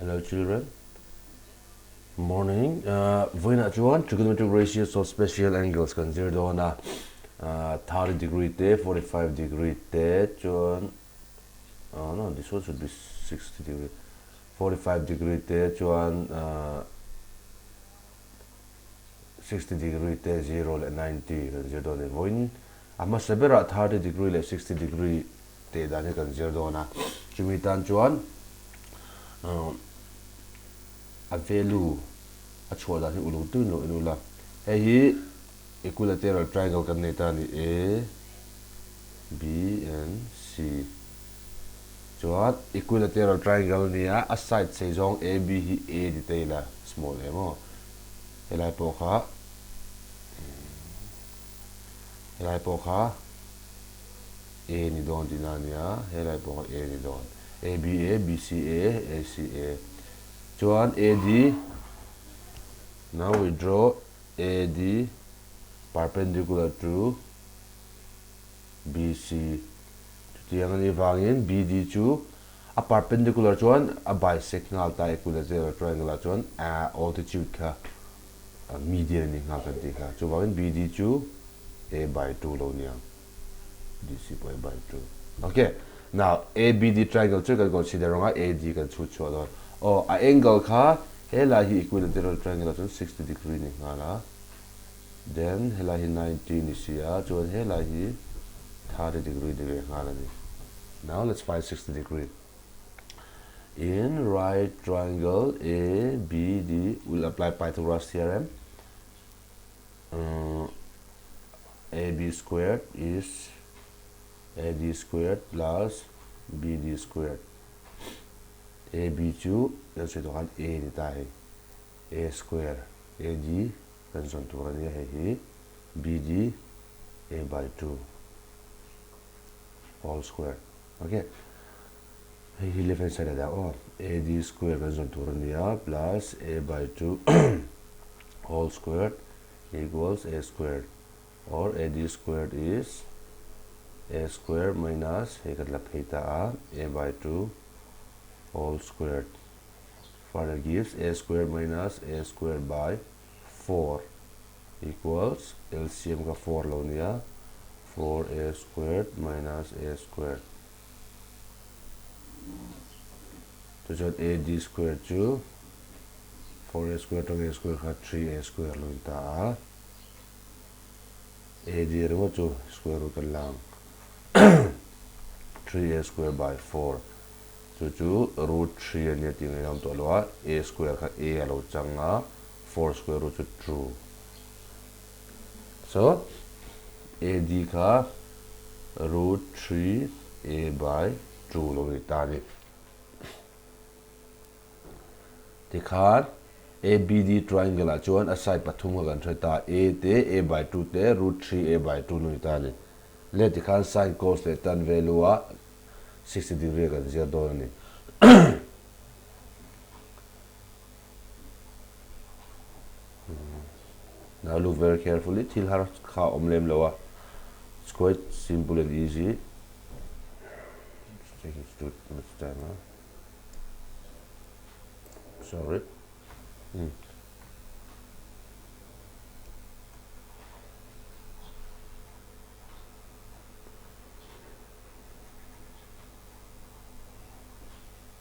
Hello children. Morning. Vawiinah chuan trigonometric ratios of special angles kan zir dawn a. 30 degree te, 45 degree te chuan oh no, this one should be 60 degree. 45 degree te chuan 60 degree te 0 leh 90 kan zir dawn a ni. Vawiin a hmasa berah 30 degree leh 60 degree teh dan hi kan zir dawn a. Chumi tan chuan a value a chhuah dan hi uluk deuhin lo en ula. Hei hi equilateral triangle kan nei ta a ni A, B and C. Chuan equilateral triangle a ni a, a side sei zawng AB hi A ti ta ila, small a maw? Helai pawh kha helai pawh kha A ni dawn tihna a ni a, helai pawh kha A ni dawn. ABA, BCA, ACA. Chuan AD, now we draw AD perpendicular to BC. Chutiang a nih vangin BD chu a perpendicular chuan a bisect nghal ta equilateral triangle ah chuan a altitude kha median a ni nghal kan tih kha. Chuvangin BD chu A by 2 lo ni ang. DC pawh A by 2. Ok, now ABD triangle chu kan consider ang a, AD kan chhut chhuah dawn. Aw, a angle kha helai hi equilateral triangle ah chuan 60 degree ni nghal a. Then helai hi 90 ni si a, chuan helai hi 30 degree ni ve nghal a ni. Now let's find 60 degree. In right triangle ABD, we'll apply Pythagoras theorem. Uh, AB squared is AD squared plus BD squared. AB chu kan sawi tawh khan A ni ta hei. A square AD kan zawn tur a nia hei hi BD A by 2 whole square ok hei hi left hand side a dah aw AD square kan zawn tur a nia plus A by 2 whole square equals A square or AD squared is A square minus hei kan la phei ta a A by 2 whole squared Further gives A square minus A square by 4 equals LCM kha 4 lo nia 4A squared minus A squared. Tichuan AD square chu 4A square atang A square kha 3A square lo in ta a. AD ringawt chu square root kan la ang 3A square by 4. Chu chu root 3 a nia tih ngaih awm tawh lo a, a square kha a a lo chang a, 4 square root chu 2. So, AD kha root 3 a by 2 lo ni ta a ni. Tikhan ABD triangle ah chuan a side pathum kha kan hre ta, A te, A by 2 te, root 3 a by 2 lo ni ta a ni. Le tikhan sin, cos leh tan value ah 60 degree a kan ziak dawn a ni. Now look very carefully, thil har kha awm lem lo a, it's quite simple and easy. It's taking too much time, huh? Sorry.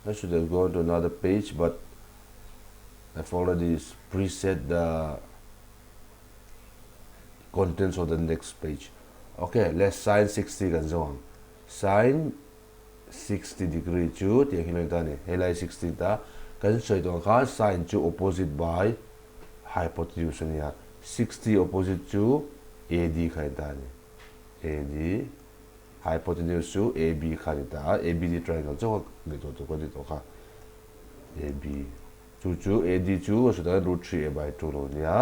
I should have gone to another page, but I've already preset the contents of the next page. Okay, let's sin 60 kan zo ang. Sin 60 degree chu tiang hi lo ta ni. Helai 60 ta kan sawi tawh ang khan sin chu opposite by hypotenuse a nia. 60 opposite chu AD kha ni ta ni. AD hypotenuse chu AB kha ni ta a, ABD triangle chauh kha ngaihtuah tur ka ni tawh kha. AB chu chu AD chu a sawi tan root 3 A by 2 lo nia.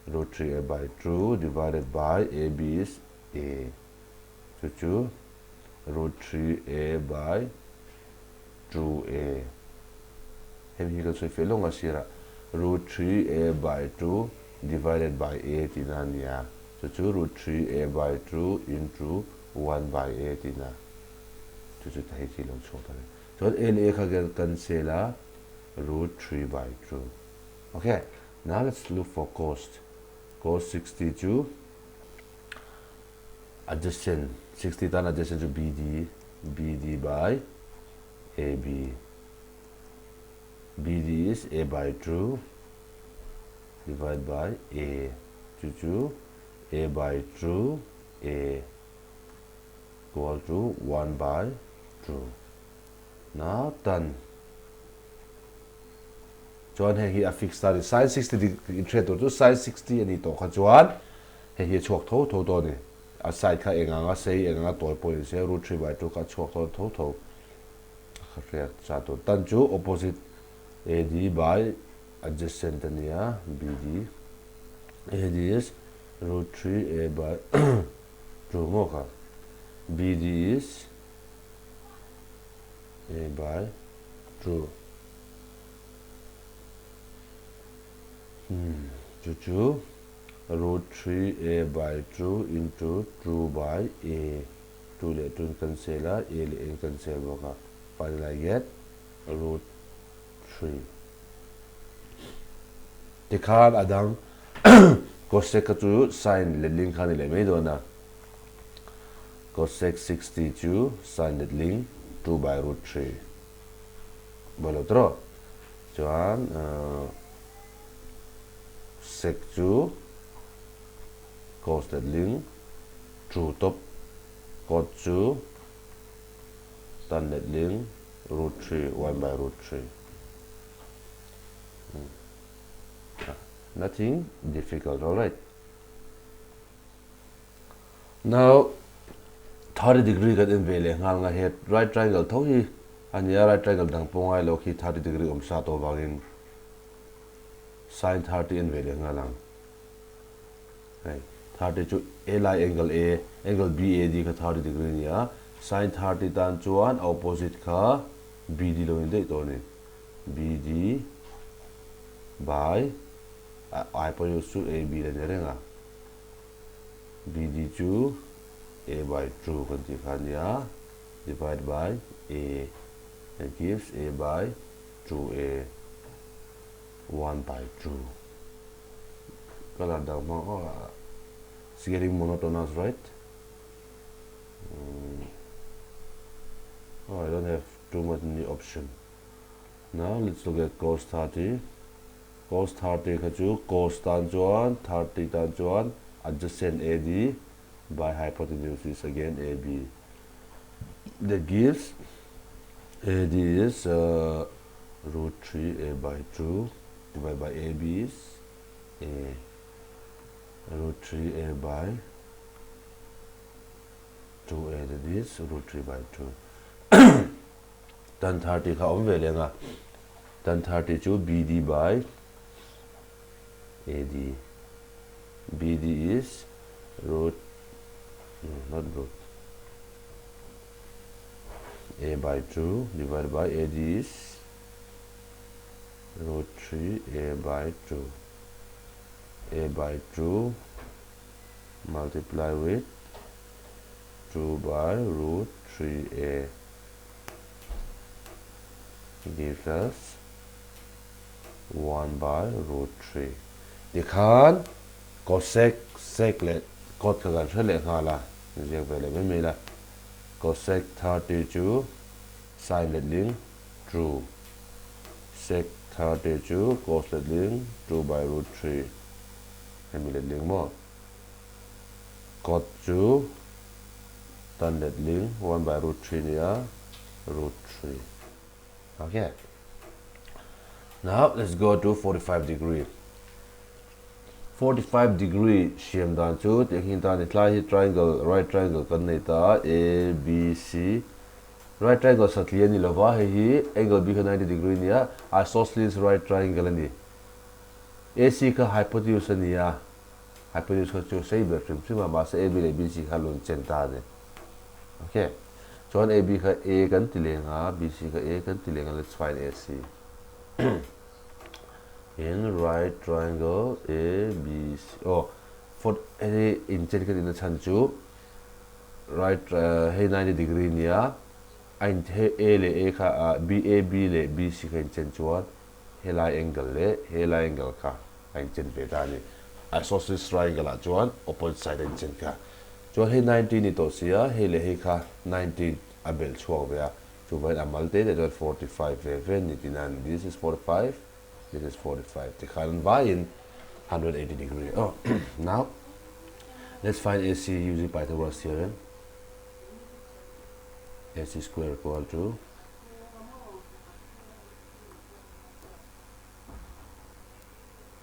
Root 3 A by 2 divided by AB is A. Chu chu root 3 A by 2A. Hemi hi kan sawi feh lawng a sirah root 3 A by 2 divided by A tihna a ni a, chu chu root 3 A by 2 into 1 by A tihna chu chu hei khi lo chhuak ta a ni. Chuan A leh A kha cancel a. Root 3 by 2. Okay, now let's look for cos. Cos 60 chu adjacent, 60 tan adjacent chu BD, BD by AB. BD is A by 2 divided by A. Chu chu A by 2 A equal to 1 by 2. Now tan. Chuan hei hi a fix ta a ni. Sin 60 degree in hriat tur chu sin 60 a ni tawh kha chuan hei hi a chhuak tho tho dawn a ni. A side kha eng anga sei eng anga tawi pawh ni se root 3 by 2 kha a chhuak dawn tho tho. Ka hriat sa tur tan chu opposite AD by adjacent a nia BD. AD is root 3 A by 2 maw kha. BD is A by 2. Hmm, chu chu root 3 A by 2 into 2 by A. 2 leh 2 in cancel a, A leh A in cancel bawk a. Final I get root 3. Tikhan a dang cosec kha chu sin letling kha ni leh mai dawn a. Cosec 60 chu sin letling 2 by root 3. Bawlh lo tawh. Chuan sec chu cos letling 2 top cot chu tan letling root 3 1 by root 3. Nothing difficult, all right. Now 30 degree kan en ve leh nghal nga he right triangle tho hi a nia, right triangle dang pawh ngai lo khi 30 degree awm sa tawh vangin sin 30 en ve leh nghal ang. Hei 30 chu A lai angle A, angle BAD kha 30 degree a nia, sin 30 tan chuan a opposite kha BD lo in daih tawh a ni. BD by hypotenuse chu AB la ni reng a. BD chu A by 2 kan tih kha a nia, divide by A, that gives A by 2A, 1 by 2. Colour dang hmang oh, it's getting monotonous, right? Oh, I don't have too much new option. Now let's look at cos 30. Cos 30 kha chu cos tan chuan 30 tan chuan adjacent AD by hypotenuse is again AB. That gives AD is root 3 A by 2 divided by AB is A, root 3 A by 2A, that is root 3 by 2. Tan 30 kha awm ve leng a, tan 30 chu BD by AD. BD is root, no, not root, A by 2 divided by AD is root 3 A by 2. A by 2 multiply with 2 by root 3A gives us 1 by root 3. Tikhan cosec, sec leh cot kha kan hre leh nghal a, ziak ve leh mai mai la. Cosec 30 chu sin letling 2, sec 30 chu cos letling 2 by root 3, hemi letling maw. Cot chu tan letling 1 by root 3 nia, root 3. Okay. Now let's go to 45 degree. 45 degree siam dan chu tiang hi tan tlai hi triangle, right triangle kan nei ta, A B C. Right triangle satli ani lova, hei hi angle B kha 90 degree nia, isosceles right triangle ani. AC kha hypotenuse ania, hypotenuse kha chu sei ber hrim hrim a, mahse AB leh BC kha lun chen ta ani. Okay. Chuan AB kha A kan ti leng a, BC kha A kan ti leng a, let's find AC. In right triangle ABC, oh, for hei in chen kan in a chhan chu right hei 90 degree nia, a in hei A leh A kha, B, A B leh BC kha in chen chuan helai angle leh helai angle kha a inchen ve ta a ni. Isosceles triangle ah chuan opposite side a inchen kha. Chuan hei 90 ni tawh si a, hei leh hei kha 90 a belh chhuak ve a, chuvangin a mal te te chuan 45 ve ve ni tihna a ni. This is 45, this is 45 tikhan an vaiin 180 degree. Oh, now let's find AC using Pythagoras theorem. AC square equal to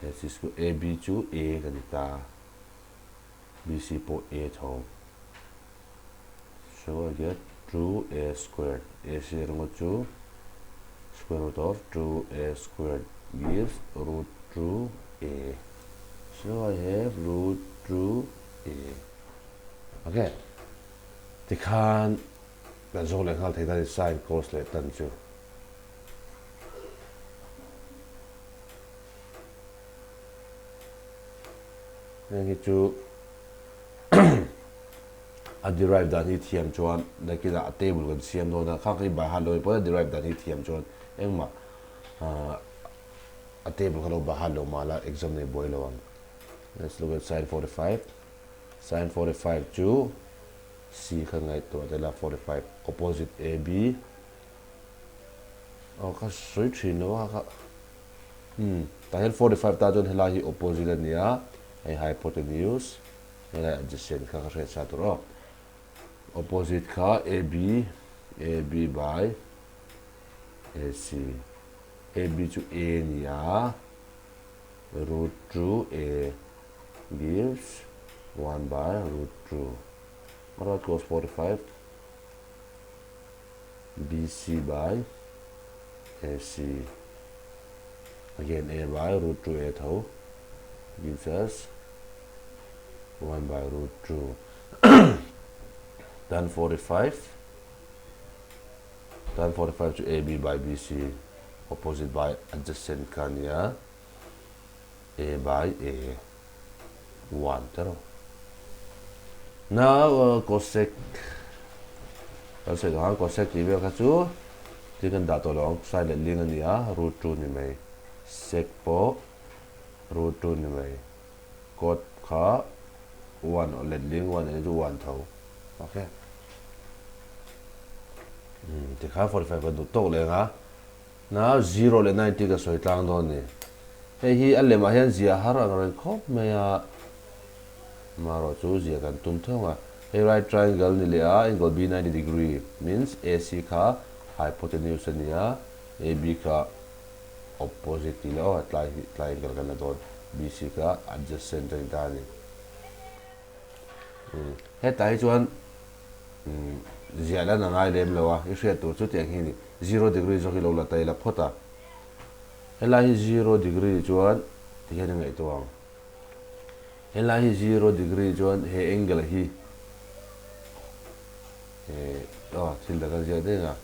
AC square AB chu A kan ti ta. BC pawh A tho. So I get 2A squared. AC ringawt chu square root of 2A squared gives root 2A. So I have root 2A. Okay. Tikhan kan zawng leh nghal thei ta ni sin cos leh tan chu. Heng hi chu a derive dan hi thiam chuan nakinah a table kan siam dawn a, khang hi by heart lo pawn a derive dan hi thiam chuan engmah a table kha lo by heart lo mah la exam nei buai lo ang. Let's look at sin 45. Sin 45 chu C kha ngaihtuah tel a 45 opposite AB. Aw ka sawi thin lo a kha. Umm tah hian 45 ta chuan helai hi opposite a nia, hei hypotenuse, helai adjacent kha ka hriat sa tur aw. Opposite kha AB, AB by AC. AB chu A nia, root 2 A gives 1 by root 2. What about cos 45? BC by AC. Again A by root 2 A tho gives us 1 by root 2. Tan 45 tan 45 chu AB by BC opposite by adjacent kha nia A by A 1 tero. Now uh, cosec kan sawi tawh ang cosec tih vel kha chu thil kan dah tawh lo ang side leh ling a ni a root 2 ni mai sec pawh root 2 ni mai cot kha 1 let ling 1 ani chu 1 tho okay hmm tikhan 45 kan duh tawk leng a Now zero leh 90 ka sawi tlang dawn ni. Hei hi a lemah hian zia har ang reng khawp mai a, marawh chu zia kan tum thung a. Hei right triangle ni leh a, angle B 90 degree means AC kha hypotenuse a ni a, AB kha opposite tih leh aw tlai hi tlai angle kan la dawn, BC kha adjacent a ni ta a ni. Hetah hi chuan Ziah lan a ngai lem lo a, i hriat tur chu tiang hi ni. Zero degree zawk hi lo la ta ila phawt a. Helai hi zero degree chuan ti hian i ngaihtuah ang. Helai hi zero degree chuan he angle hi he aw thil dang a ziah daih a.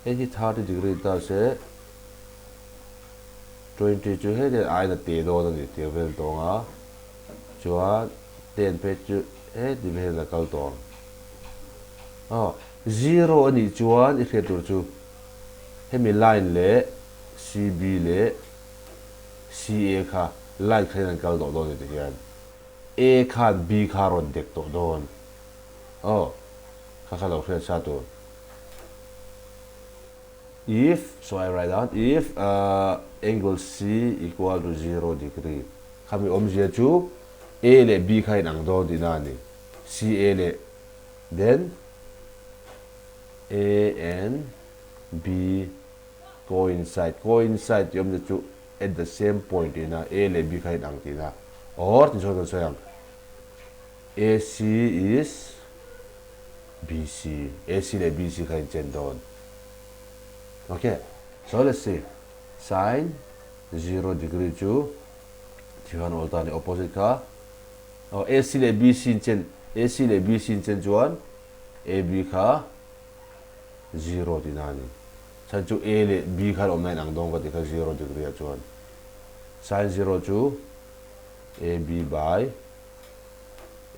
Hei hi 30 degree ta se 20 chu hei hian aiin a te dawn a ni tih vel tawng a. Chuan ten phei chu heti vel a kal tawh ang. Aw, zero a nih chuan i hriat tur chu hemi line leh CB leh CA kha line khatin an kal tawh dawn ni tihian A khan B kha a rawn dek tawh dawn. Aw, kha kha lo hriat sa tur. If, so I write down, if angle C equal to zero degree, khami awmzia chu A leh B kha inang dawn tihna a ni. C A leh then A and B coincide, coincide tih awmzia chu at the same point tihna, A leh B kha inang tihna or ti chuan kan sawi ang AC is BC, AC leh BC kha inchen dawn. Ok, so let's see. Sin 0 degree chu thihan awl ta ni opposite kha. Oh, AC leh BC inchen, AC leh BC inchen chuan AB kha 0 tihna a ni. Chhan chu A leh B khan awmna inang dawn ka tih kha 0 degree ah chuan. Sin 0 chu AB by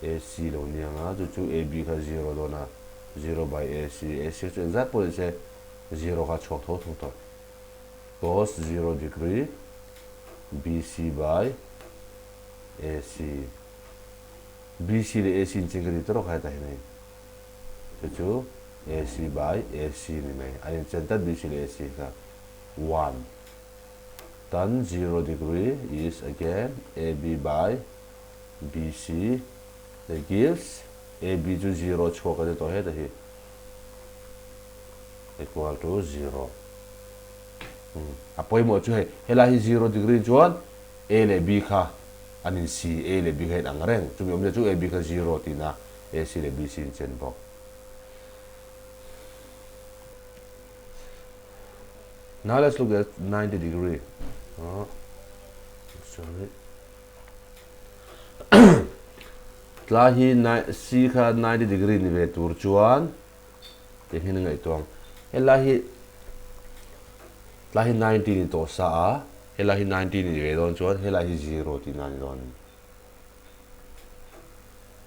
AC lo ni ang a, chu chu AB kha zero dawn a, zero by AC, AC chu engzat pawh ni se. Zero kha chhuak tho thung tawh. Cos zero degree BC by AC. BC leh AC in cheng ka ti tawrh kha hetah hian hei. Chu chu AC by AC ni mai. A inchen tlat BC leh AC kha. One. Tan zero degree is again AB by BC that gives AB chu zero chhuak a ni tawh heta hi equal to zero. A pawimawh chu hei helai hi zero degree chuan A leh B kha an insi, A leh B kha inang reng. Chumi awmzia chu AB kha zero tihna AC leh BC inchen bawk. Now let's look at 90 degree. Oh, sorry. Tla hi C kha 90 degree ni ve tur chuan ti hian a ngaihtuah ang. Helai hi tla hi 90 ni tawh sa a, helai hi 90 ni ve dawn chuan helai hi zero tihna a ni dawn a ni.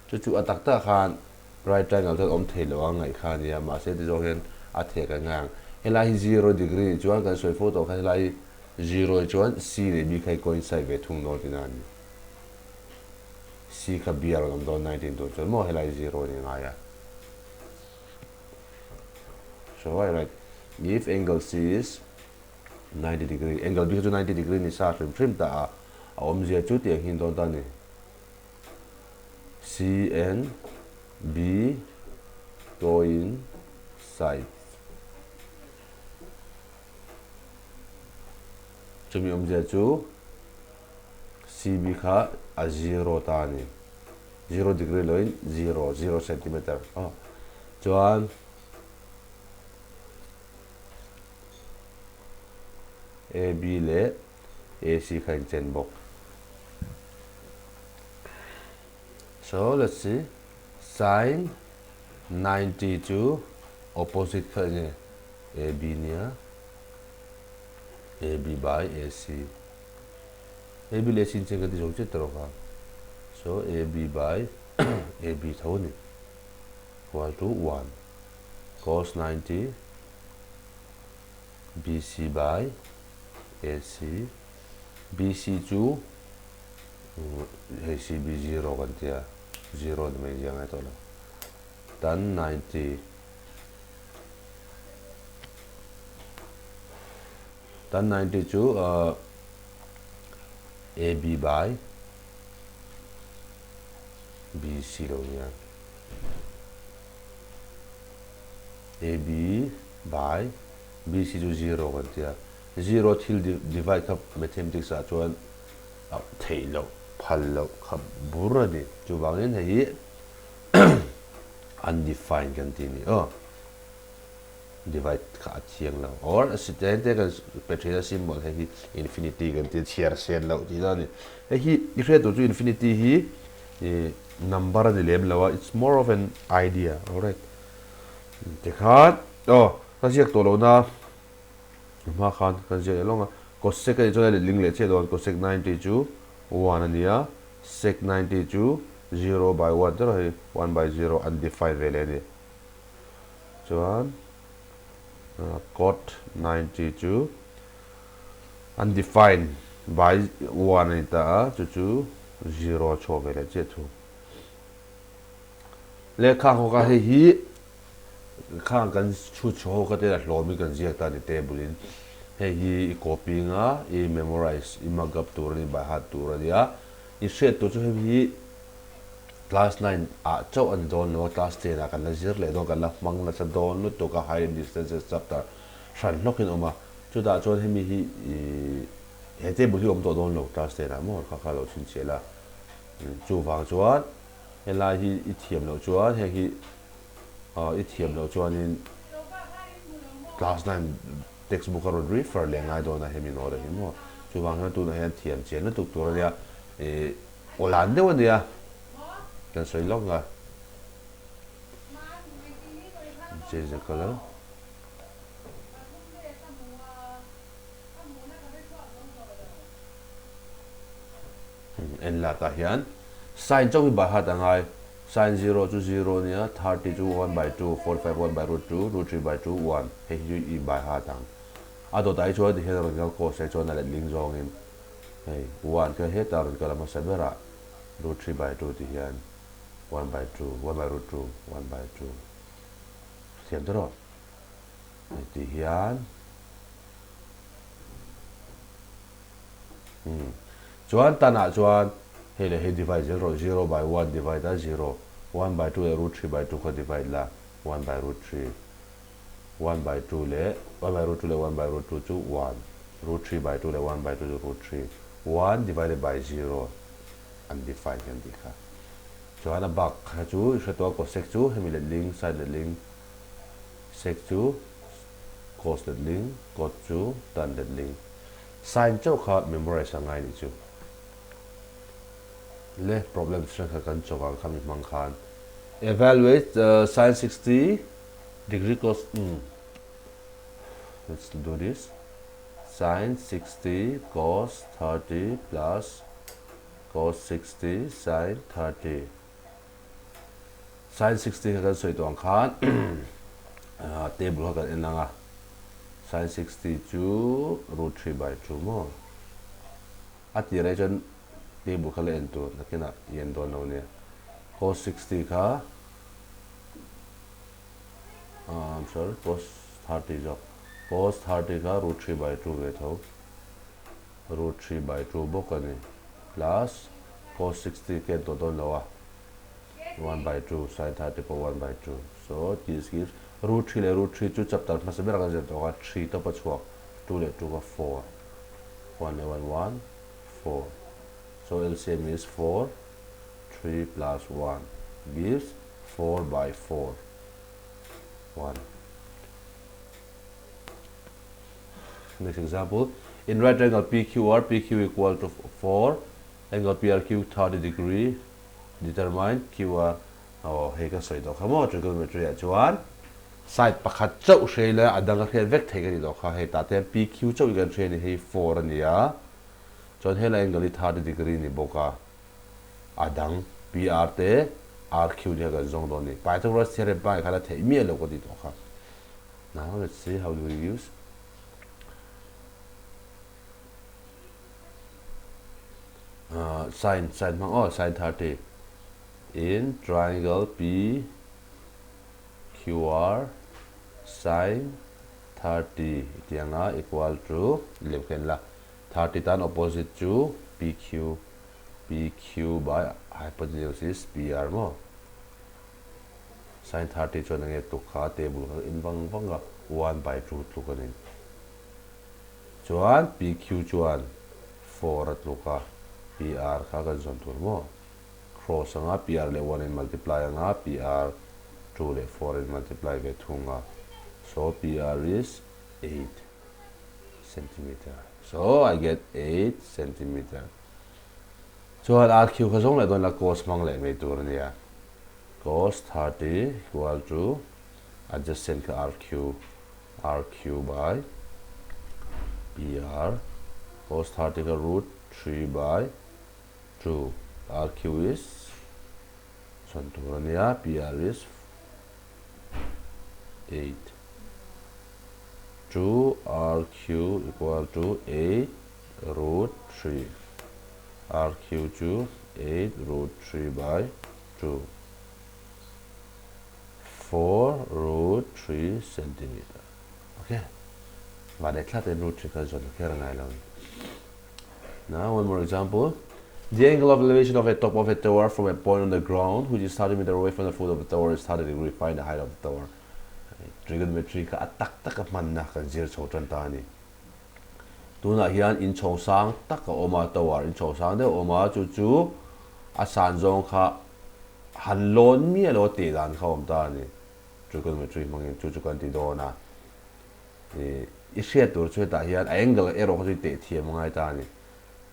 Chu chu a tak tak khan right triangle chuan awm thei lo a ngaih kha a nia, mahse ti zawng hian a theh kan ngai ang. Helai hi zero degree nih chuan kan sawi fo tawh kha helai hi zero nih chuan C leh B kha hi coincide ve thung dawn tihna a ni. C kha B a rawn awm dawn 19 tur chuan maw helai hi zero ni ngai a. So I write if angle C is 90 degree, angle B kha chu 90 degree ni sa hrim hrim ta a, a awmzia chu tiang hi dawn ta a ni. C and B coincide. Chumi awmzia chu CB kha a zero ta a ni. Zero degree loin zero, zero centimeter. Aw. Chuan AB leh AC kha inchen bawk. So let's see sin 90 chu opposite kha enge AB nia AB by AC. AB leh AC inchen ka ti zo chiah tawh kha. So AB by AB tho a ni equal to 1 cos 90 BC by AC. BC chu hei CB zero kan tia zero ni mai zia ngai tawh lo. Tan 90 Tan 90 chu AB by BC lo nia. AB by BC chu zero kan tia. Zero thil divide kha mathematics ah chuan theih loh, phal loh kha bur a ni. Chuvangin hei hi undefined kan ti a ni aw. Divide kha a thiang lo. Or a si te te kan pe thin a symbol hei hi infinity kan ti a, chhiar sen loh tih na a ni. Hei hi i hriat tur chu infinity hi number a ni lem lo a, it's more of an idea. Alright. Tikhan aw ka ziak tawh lohna hma khan kan ziak leh lawng a, cosec a nih chuan a letling leh chiah dawn, cosec 90 chu one a ni a, sec 90 chu zero by one te hei one by zero undefined ve leh a ni. Chuan cot 90 chu undefined by one a ni ta a, chu chu zero a chhuah ve leh chiah thung. Lehkha ho kha hei hi khang kan chhut chho ho kha te a hlawmin kan ziak ta a ni table in hei hi i copy nga i memorize i mug up tur a ni by heart tur a nia i hriat tur chu hei hi class nine ah chauh a ni dawn lo a class ten ah kan la zir leh dawn kan la hmang nasa dawn lutuk a high distances chapter hran hlawk in a awm a chutah chuan hemi hi ih he table hi a awm tawh dawn lo class ten ah maw kha kha lo chhinchhiah la chuvang chuan. Helai hi i thiam loh chuan heng hi i thiam loh chuanin class nine textbook a rawn refer leh ngai dawn a hemi note hi maw. Chuvang hian tunah hian thiam chian lutuk tur a nia ih aw lan deuh a nia kan sawi lawk nga. Change the colour. En la tah hian sign chauh hi by heart a ngai. Sin zero chu zero nia, 30 chu 1 by 2, 45 1 by root 2, root 3 by 2, 1. Hei hi chu i by heart ang. A dawtah hi chuan tihian a rawn kal cos hi chuan a letling zawngin hei 1 kha hetah a rawn kal a hmasa berah root 3 by 2 ti hian 1 by 2, 1 by root 2, 1 by 2. Thiam ta rawh. Hei ti hian Umm. Chuan tanah chuan hei leh hei divide zel rawh, zero by one divide a zero, one by two leh root three by two kha divide la, one by root three, one by two leh one by root two leh one by root two chu one, root three by two leh one by two chu root three, one divided by zero undefined kan tih kha. Chuan a bak kha chu i hre tawh a cosec chu hemi letling side letling sec chu cos letling cot chu tan letling. Sign chauh kha memorize a ngai nih chu. Le problem chi hrang kha kan chawk ang kha mi hmang khan. Evaluate the sin 60 degree cos umm let's do this sin 60 cos 30 plus cos 60 sin 30 Sin 60 kha kan sawi tawh ang khan table kha kan en ang a, sin 60 chu root 3 by 2 maw? A tir ah chuan table kha la en tur nakinah i en dawn lo nia. Cos 60 kha I'm sorry cos 30 zawk cos 30 kha root 3 by 2 ve tho root 3 by 2 bawk a ni plus cos 60 ka en tawh dawn lo a. 1 by 2 sin 30 pawh 1 by 2 so this gives root 3 leh root 3 chu chapter hmasa ber ah kan zir tawh a 3 tawp a chhuak 2 leh 2 kha 4 1 leh 1 1 4 so LCM is 4 3 plus 1 gives 4 by 4 1 next example in right angle PQR PQ equal to 4 angle PRQ 30 degree Determine QR Aw hei ka sawi tawh kha maw trigonometry ah chuan side pakhat chauh hrei la a dang a hriat vek thei ka ti tawh kha hei tah te hian PQ chauh hi kan hria a ni hei 4 a ni a chuan helai angle hi 30 degree a ni bawk a a dang PR te RQ te kha kan zawng dawn a ni Pythagoras theorem pangai khan a theih miah lo ka ti tawh kha Now let's see how do we use Sin, sin hmang aw, sin 30 in triangle PQR sin 30 i tih anga equal to lem kha en la 30 tan opposite chu PQ PQ by hypotenuse is PR maw sin 30 chuan enge tluk kha table kha in vang vang a 1 by 2 tluk a ni. Chuan PQ chuan 4 a tluk a, PR kha kan zawn tur maw? Cross anga PR leh 1 in multiply anga PR 2 leh 4 in multiply ve thung a, so PR is 8 centimeter. So I get 8 centimeter. Chuan RQ kha zawng leh dawn la cos hmang leh mai tur a nia. Cos 30 equal to adjacent kha RQ. RQ by PR cos 30 kha root 3 by 2 RQ is chhan tur a nia PR is 8 2 RQ equal to 8 root 3 RQ chu 8 root 3 by 2 4 root 3 centimeter. Okay. Vanei thla ten root 3 kha zawn kher a ngai lo. Now one more example. The angle of elevation of a top of a tower from a point on the ground which is 30 meter away from the foot of the tower is 30 degree. Find the height of the tower. Trigonometry kha a tak tak a hmanna kan zir chho tan ta a ni. Tunah hian inchhawng sang tak a awm a, tower inchhawng sang deuh a awm a, chu chu a san zawng kha han lawn miah lo a tih dan kha a awm ta a ni. Trigonometry hmangin chu chu kan ti dawn a. Ih, i hriat tur chu hetah hian a angle erawh kha chu i teh thiam a ngai ta a ni.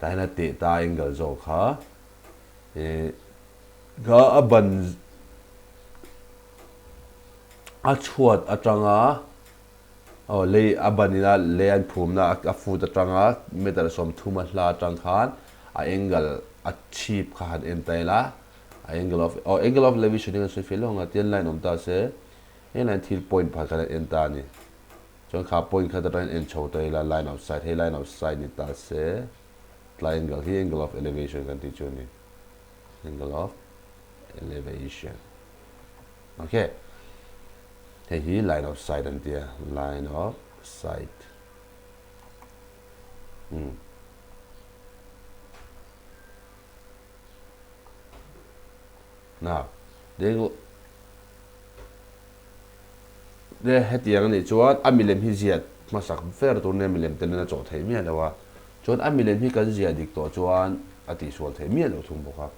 Tah hian a teh ta angle zawk kha ih kha a ban a chhuat atanga Aw, lei a ban ina lei an phumna a foot atanga meter 30 a hla atang khan a angle a chhip kha han en ta ila. A angle of aw angle of elevation hi kan sawi fel lo ang a, tian line awm ta se heng line thil point pakhat khan an en ta a ni. Chuan kha point khat atangin en chho ta ila line of sight hei line of sight ni ta se tlai angle hi angle of elevation kan tih chu a ni. Angle of elevation. Ok. Hei hi line of sight an tia line of sight. Hmm. Now, the angle de hetiang anih chuan a milem hi ziah hmasak ber tur nia milem telin a chawh theih miah lo a, chuan a milem hi kan ziah dik tawh chuan a tihsual theih miah loh thung bawk a.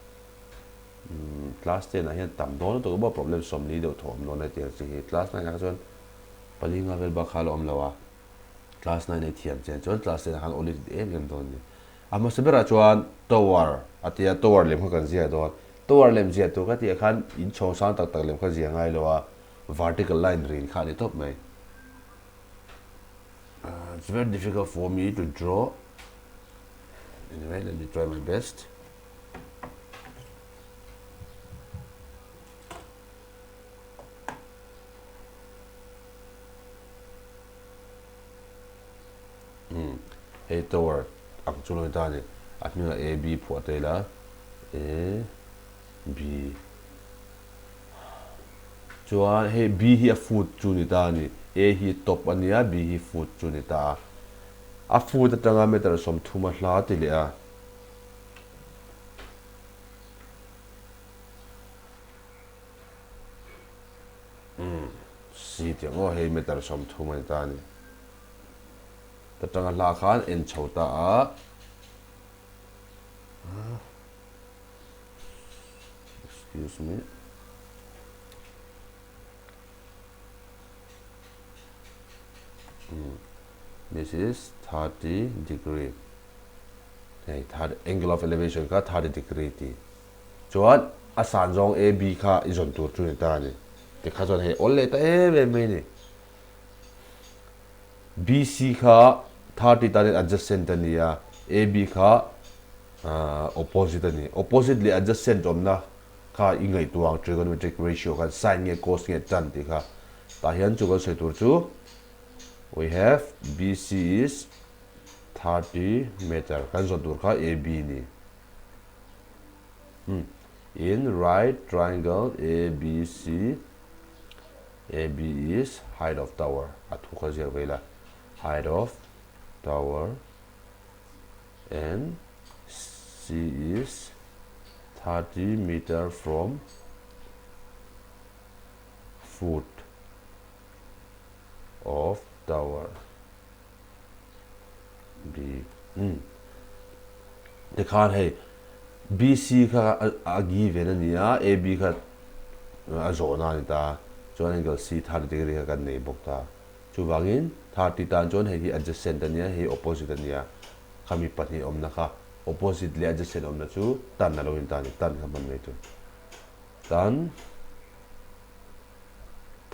Umm class ten ah hian tam dawn lutuk a problem sawmli deuh thawh awm dawn hetiang chi hi class nine ah kha chuan pali nga vel bak kha la awm lo a, class nine a i thiam chian chuan class ten ah khan awl i ti em em dawn a ni. A hmasa berah chuan tower a tia tower lem kha kan ziah dawn. Tower lem ziah tur ka tih ah khan in chhawng sang tak tak lem kha ziah ngai lo a, vertical line rin kha a ni tawp mai. It's very difficult for me to draw. Anyway, let me try my best. Umm hei tower ang chu lo ni ta a ni. A hmingah A B phuah ta ila A B chuan hei B hi a foot chu ni ta a ni. A hi top a nia B hi foot chu ni ta a. A foot atanga meter 30 a hla ti leh a. Umm C tih ang aw hei meter 30 a ni ta a ni. Ta tanga hla khan en chho ta a. Excuse me. This is 30 degree. Hei third angle of elevation kha 30 degree ti. Chuan a san zawng AB kha i zawn tur chu ni ta a ni. Tikha chuan hei awl leh ta em em mai a ni. BC kha 30 tanin adjacent a ni a, AB kha opposite a ni. Opposite leh adjacent awmna kha i ngaihtuah ang trigonometric ratio khan sin nge cos nge tan tih kha. Tah hian chu kan sawi tur chu we have BC is 30 meter kan zawn tur kha AB ni. In right triangle ABC AB is height of tower a thu kha ziak ve ila height of tower and C is 30 meter from foot of tower B umm tikhan hei BC kha a given a ni a AB kha a zawhna a ni ta chuan angle C 30 degree kha kan nei bawk ta chuvangin 30 tan chuan hei hi adjacent a nia hei opposite a nia khami pahnih awmna kha opposite leh adjacent awmna chu tan a lo in ta a ni tan kha hman mai tur tan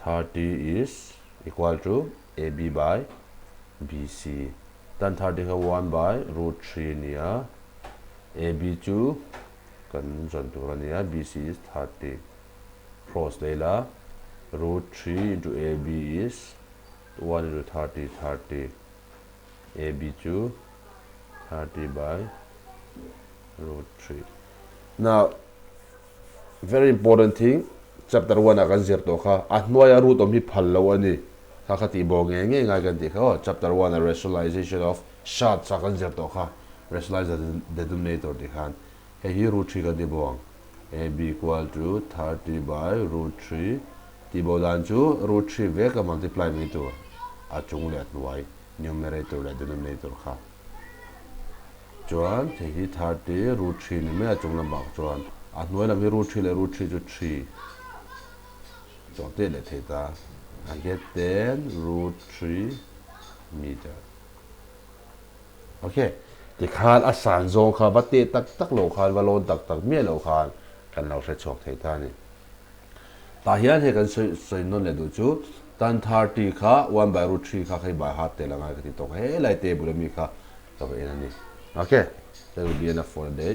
30 is equal to AB by BC tan 30 kha 1 by root 3 a ni a AB chu kan zawn tur a ni a BC is 30 cross leh ila root 3 into AB is 1 into 30 30 AB chu 30 by root 3 now Very important thing, chapter one ah kan zir tawh kha, a hnuaia root awm hi phal lo a ni, kha kha tih bo ngei ngei ngai kan tih kha aw, chapter one a rationalization of shards ah kan zir tawh kha, rationalize the denominator tih khan, hei hi root 3 kan ti bo ang, ab equal to 30 by root 3 tih bo dan chu root 3 vek a multiply mai tur, a chung leh a hnuai, numerator leh denominator kha. Chuan thei hi 30 root 3 ni mai a chung lamah chuan a hnuai lam hi root 3 leh root 3 chu 3 chuan teh leh thei ta I get 10 root 3 meter. Ok tikhan a san zawng kha va teh tak tak lo khan va lawn tak tak miah lo khan kan lo hre chhuak thei ta a ni. Tah hian hei kan sawi sawi nawn leh duh chu tan 30 kha 1 by root 3 kha hei by heart tel angai ka ti tawk helai table ami kha ka va en a ni. Ok that will be enough for a day.